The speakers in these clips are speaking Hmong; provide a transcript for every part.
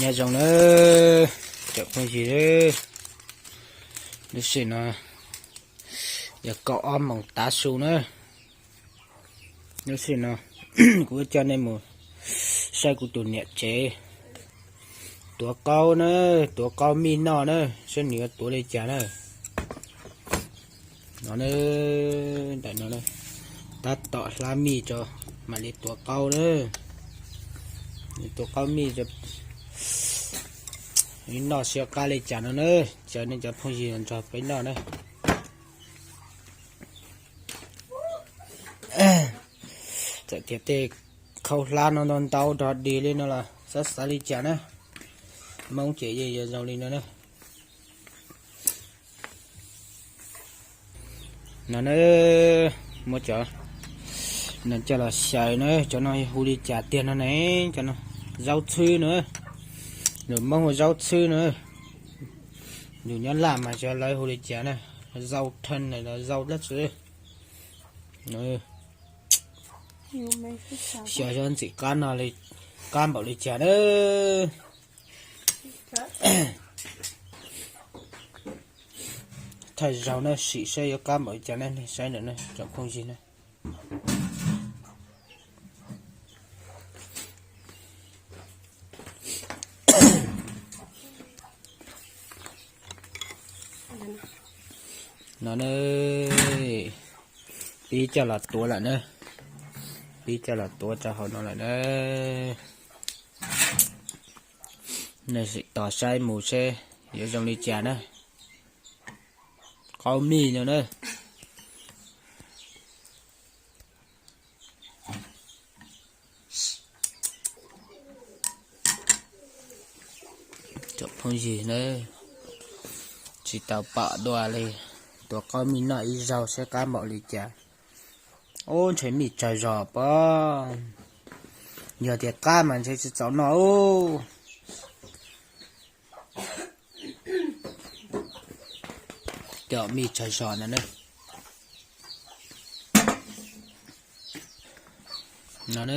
Nyob zoo na, tsoom phooj ywg, lub sij hawm no yog kaum ob moos tav su na. Lub sij hawm no kuv yuav coj nej mus saib kuv tus niam tsev tuav qaub na, tuav qaub mij noj na, saib nws yuav tuav li cas na. No, ntawm no tab tom hlab mij tso, mam li tuav qaub na. Tuav qaub mij, noj saib qab li cas no na. Caw nej cov phooj ywg nrog peb noj na. Txawm tias tej khaub hlab no ntau ntau dog dig li no los xav xav li cas na, Hmoob ces yeej yuav zoo li no na. No na, muab cov no coj los xyaw na, cov no hu li cas tiag no ne, cov no zaub txhwb na, lus Hmoob hu zaub txhwb na, lus Nyab Laj mas xyov lawv hu li cas na, zaub thaj los zaub dab tsi. Xyov xyov ntxim qab no li, qab npaum li cas na. Thawj zaug na, sim saib yuav qab npaum li cas na, nej saib ntawm na tsoom phooj ywg na. No na, pib coj los tuav lawm na, pib coj los tuav rau hauv no lawm na. Nej sim tos saib mus seb yuav zoo li cas na. Qaub mij no na. Tsoom phooj ywg na, tsis tau pom dua li, tuav qaub mij noj ib zaug seb qab npaum li cas. Ub, ntshe mij tsawg zog pob, yog tias qab mas ntshe tsis txaus noj ub. Cov mij tsawg zog no na. No na.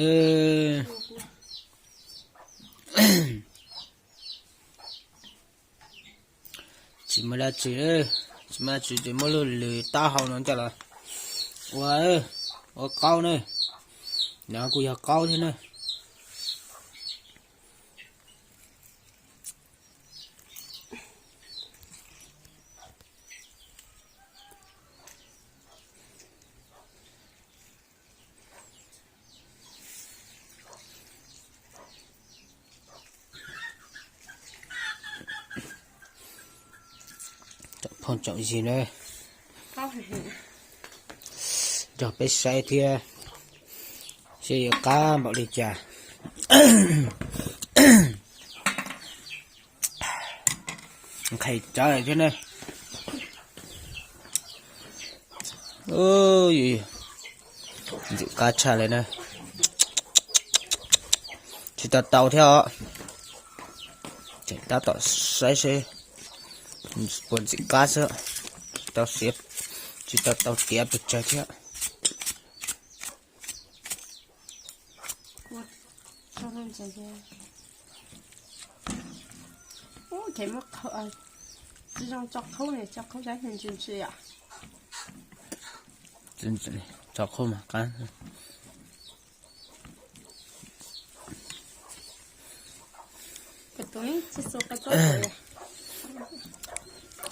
Tsis muaj dab tsi, tsis muaj dab tsi ces muab lub lws taub hau no coj los ua, ua qaub na. No kuj yog qaub thiab na. Tsoom phooj tsoom ywg na, nrog peb saib thiab seb yuav qab npaum li cas. Nqhis tsawv thiab na. Ntxim qab tshaj li na. Tsis tau tau thiab os. Tseem tab tom saib seb puas ntxim qab xwb. Tsis tau siav, tsis tau tau tiav pes tsawg thiab. Tso qhauj mas qab.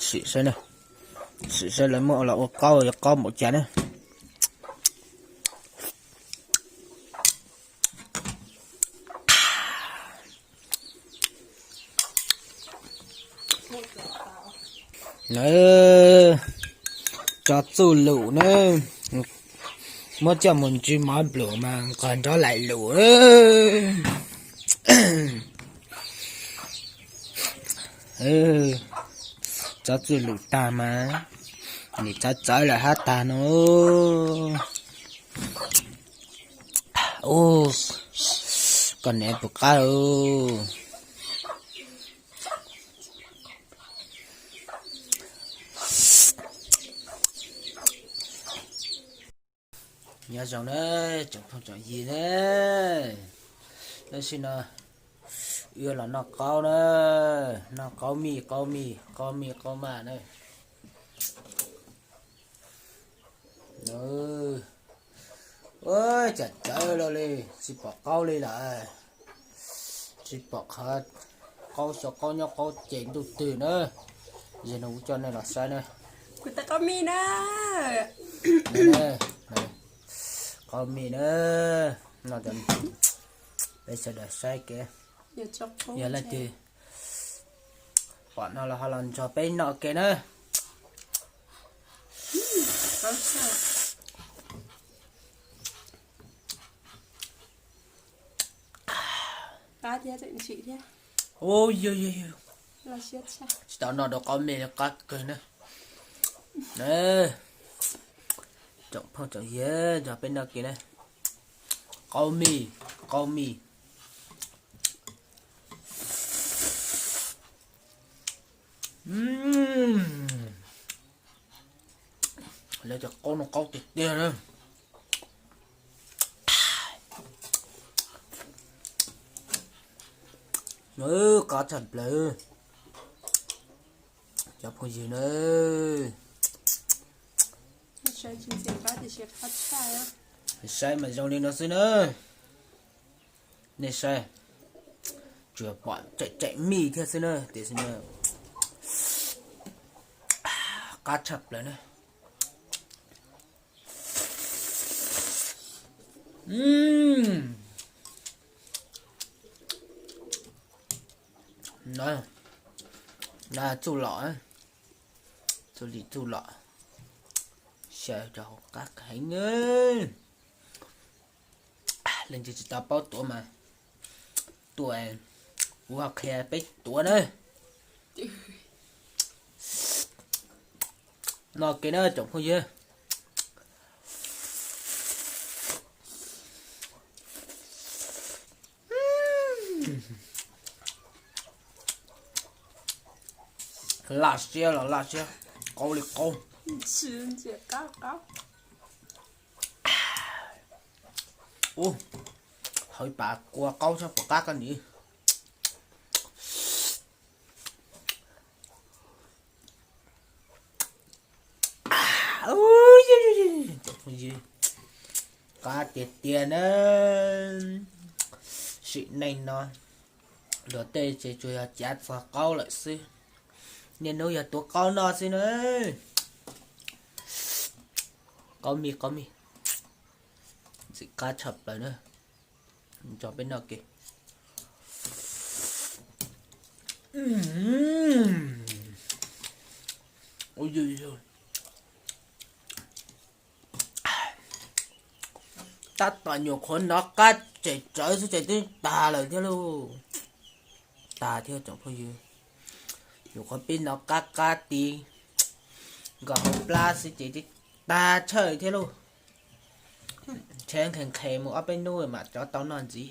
Sim saib na, sim saib lawv muab los ua qaub yuav qaub npaum cas na. Na, tso txuj lus na, muab coj mus ntsw mov nplum mas nqos nrov laim lus. Tso txuj lus tag mas nim txawv txawv lawm hab tag no. Ub, koj niam puas qab. Nyob zoo na, tsoom phooj tsoom ywg na, lub sij hawm no Yuav los noj qaub na, noj qaub mij, qaub mij, qaub mij qaub maj na. Ua cas tsawv los li, tsis pom qaub li lawm. Tsis pom qhov qaub xyov qaub nyob qaub ces ntuj twg na. Yog no kuv coj nej los saib na. Kuv tais qaub mij na. Qaub mij na. No peb sawv daws saib kev. Yog leej twg pom no los ho los nrog peb noj kev na. Ua yog yog yog, tsis tau noj dua qaub mij li, qab kawg na. Tsoom phooj tsoom ywg, nrog peb noj kev na. Qaub mij, qaub mij. Lawv cov qaub no qaub tiag tiag na. Qab tshaj plaws cov phooj ywg na. Saib mas zoo li no xwb na. Nej saib, tsuas pom tseem tseem mij thiab xwb na, tiam sis qab tshaj plaws na. No, txuj lom, txuj li txuj lom, xyaw rau hauv qab heev. Leej twg tsis tau paub tuav mas tuaj, kuv ho qhia peb tuav na. Noj kev na tsoom phooj ywg. Laj siab los laj siab, qaub li qaub. Ub, hauv ib pas kua qaub tshaj puas qab koj nim. Qab tiag tiag na. Sim neej no luag tej ces tsuas yog cav txog qaub lawm xwb. Niaj hnub yog tuav qaub noj xwb na. Qaub mij, qaub mij, ntxim qab tshaj plaws na. Nrog peb noj kev. Tab tom nyuam qhuav nov qab tsem tsawv xwb ces twb tag lawm thiab lauj. Tag thiab tsoom phooj ywg. Nyuam qhuav pib nov qab qab ti nkaus hauv plab xwb ces twb tag tshawj thiab lauj. Ntshe nqhis nqhis mus ob peb hnub mam rov tau noj ntxiv.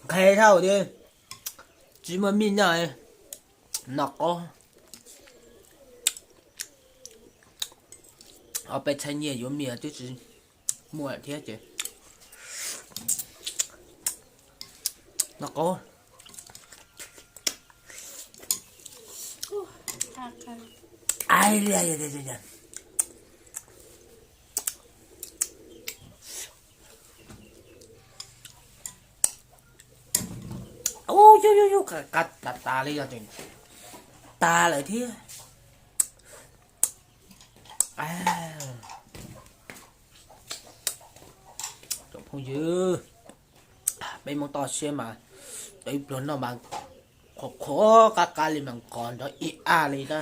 Nqhis dhau tiag, tsis muaj mij noj, noj qaub. Ob peb txhiab nyiaj yuav mij twb tsis muaj thiab ces noj qaub. Ub, yus yus yus, qab tas tas li, tag lawm thiab. Tsoom phooj ywg, peb Hmoob toj siab mas, tau ib pluag noj mas qhuav qhuav qab qab li mas nqos nrov ib a li na.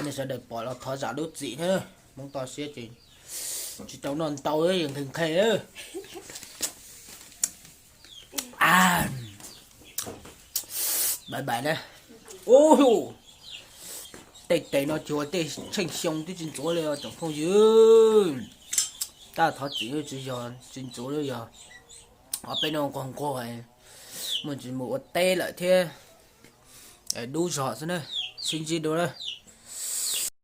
Nej sawv daws pom los thov zam lub txim thiab, Hmoob toj siab ces tsis tau noj ntau, nqhis nqhis. Bye bye na. Ub, tej tes no cuag tej tsheej xyoo twb tsis ntxuav li os tsoom phooj ywg. Tab thov txim, tsis yog tsis ntxuav li, yog ob peb hnub nquag nquag mus tsis mus ua teb lawm thiab. Dub zog xwb na, sib ntsib dua na.